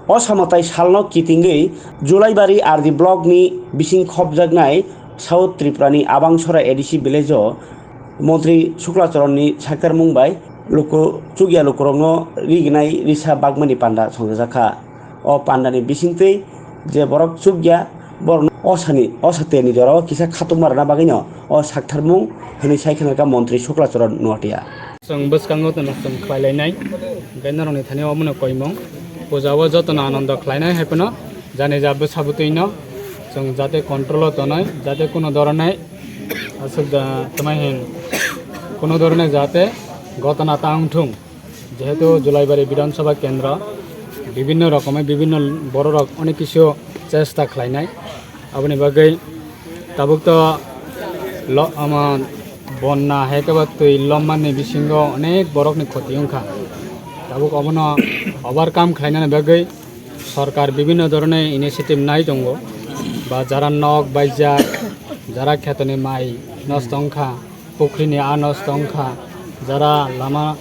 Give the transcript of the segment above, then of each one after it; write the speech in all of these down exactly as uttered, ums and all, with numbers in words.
O samwtai salno kitingwi Julaibari R D block ni bising khopjaknai South Tripura ni Abangsora A D C village o Montri Sukla Charan ni saktarmung bai luku chukya lukurokno rignai risa bagmani panda songjajakha. O pandani bisingtwi je borok chukya borokno osani osaterni jorao kisa khatung marna bagwino o saktarmung hwnwi sai khna kha Montri Sukla Charan Noatia. Chwng bwskango tono chwng khlai lainai, hwnkhe norokni thani omono koimung. Puja o jotono anando khlainai hai phano jani ja bwsa bwtwino chwng jate control o tonwi, jate kuno doronai aswk da twmai hin kuno doronai jate gotona ta wngthung. Jehetu Julaibari Bidhan Sabha Kendra bibhinno rokomai bibhinno bororok onek kisu chesta khlainai, aboni bagwi tabuk to lo-, ama bonna hai khe ba twi lommanni bisingo onek borokni khoti wngkha. Tabuk obono overcome khlainani bagwi sorkar bibhinno dhoroner initiative nai tongo, ba jara nok baijak, jara khetoni mai nosto wngkha, pukhrini a nosto wngkha, jara lama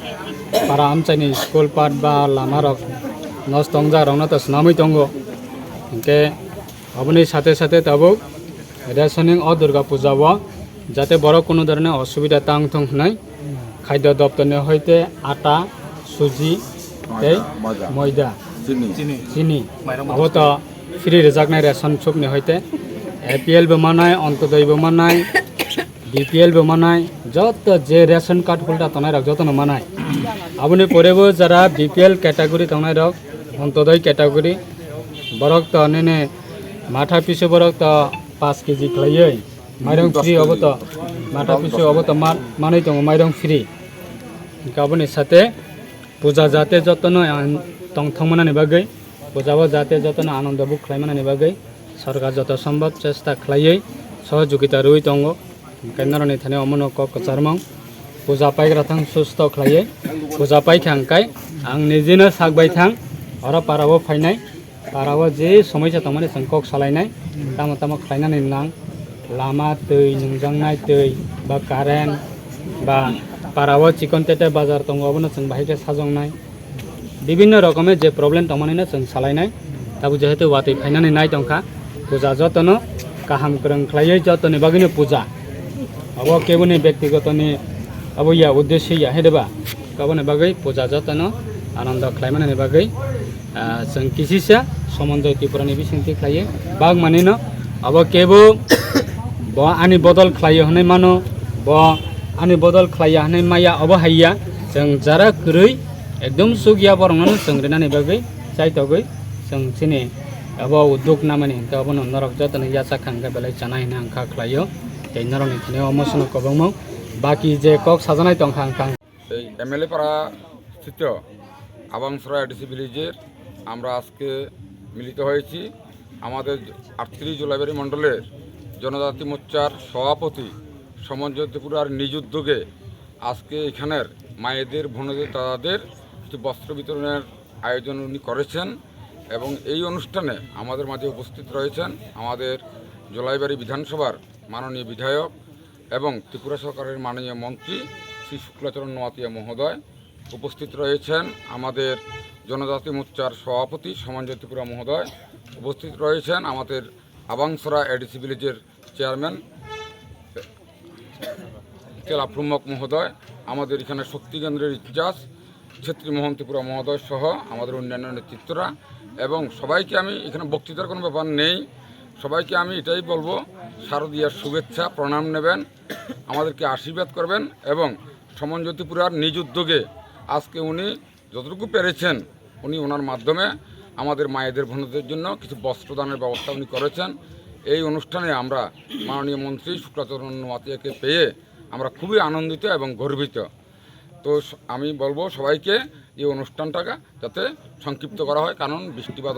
para amchaini school path ba lamarok nosto wngjakrokno to swnamwi tongo. Hinkhe oboni sate sate tabuk rationing o Durga Puja o jate borok kunu dhoroner osubida tang thung hwnwi khadya doptorni hoite ata, suji tei Moida. Moida, Chini. Chini. Mairung abo to free rwjaknai ration shopni hoite A P L bo manai, Antodoi bo manai, B P L bo manai, joto je ration card holder tongnairok jotono manai. Aboni porebo jara B P L category tongnairok, Antodoi category, borok to nini matha pisu borok to paanch K G khlaiwi mairung free obo to, matha pisu obo to ma-, manwi tongo mairung free. Hinkhe aboni sate puja jate jotono ang tongthokmanani bagwi, puja o jate jotono anando buk khlaimanani bagwi sorkar joto sombhob chesta khlaiwi sohojogita rwui tongo. Hinkhe norokni thani omono kok kwcharmung, puja paigra thang susto khlaiwi, puja paikha hwnkhe ang nijino sak bai thang oro para o phainai. Para o je somoisa tongmani chwng kok salainai, tamo tamo khlainani nang, lama twi, nungjaknai twi, ba current, ba para o chikon tete bazar tongo, obono chwng bahai khe sajaknai. Bibhinno rokomer je problem tongmani no chwng salainai, tabuk jehetu watwi phainani nai tongkha, puja jotono kaham kwrwng khlaiwi jotoni bagwino puja. Abo keboni bektigotoni abo ya uddesyo ya, he de ba? Aboni bagwi puja jotono anando khlaimanani bagwi, ah, chwng kisisa Somonjoy Tripurani bisingtwi khlaiwi bak manino abo kebo bo ani bodol khlaio hwnwi mano, bo ani bodol khlaiya hwnwi maya, obo haiya. Chwng jara kwrwi ekdom chukya borokno chwng rinani bagwi chaitogwi chwng chini abo udduk namani hinkhe obono norok jotono yachak kha hwnkhe belai chanai hwnwi ang kha khlaio. Tei norokni thani omo sono kwbangma baki je kok sajaknai tongkha ang kha. এই এমএলএ পাড়া স্থিত আবাংসরা এডিসি ভিলেজের আমরা আজকে মিলিত হয়েছি। আমাদের আটত্রিশ জোলাইবাড়ি মণ্ডলের জনজাতি মোর্চার সভাপতি সমঞ্জয় ত্রিপুরার নিজ উদ্যোগে আজকে এখানের মায়েদের, বোনেদের, দাদাদের কিছু বস্ত্র বিতরণের আয়োজন উনি করেছেন এবং এই অনুষ্ঠানে আমাদের মাঝে উপস্থিত রয়েছেন আমাদের জোলাইবাড়ি বিধানসভার মাননীয় বিধায়ক এবং ত্রিপুরা সরকারের মাননীয় মন্ত্রী শ্রী শুক্লাচরণ নোয়াতিয়া মহোদয়, উপস্থিত রয়েছেন আমাদের জনজাতি মোর্চার সভাপতি সমঞ্জয় ত্রিপুরা মহোদয়, উপস্থিত রয়েছেন আমাদের আবাংসরা এডিসি ভিলেজের চেয়ারম্যান, জেলা প্রমুখ মহোদয়, আমাদের এখানে শক্তি কেন্দ্রের ইনচার্জ ছেত্রী মোহন ত্রিপুরা মহোদয় সহ আমাদের অন্যান্য নেতৃত্বরা এবং সবাইকে আমি এখানে বক্তৃতার কোনো ব্যাপার নেই। সবাইকে আমি এটাই বলবো, শারদীয়ার শুভেচ্ছা প্রণাম নেবেন, আমাদেরকে আশীর্বাদ করবেন এবং সমঞ্জয় ত্রিপুরার নিজ উদ্যোগে আজকে উনি যতটুকু পেরেছেন, উনি ওনার মাধ্যমে আমাদের মায়েদের বোনদের জন্য কিছু বস্ত্র দানের ব্যবস্থা উনি করেছেন। এই অনুষ্ঠানে আমরা মাননীয় মন্ত্রী শুক্লাচরণ নোয়াতিয়াকে পেয়ে আমরা খুবই আনন্দিত এবং গর্বিত। তো স-, আমি বলবো সবাইকে এই অনুষ্ঠানটাকে যাতে সংক্ষিপ্ত করা হয়, কারণ বৃষ্টিপাত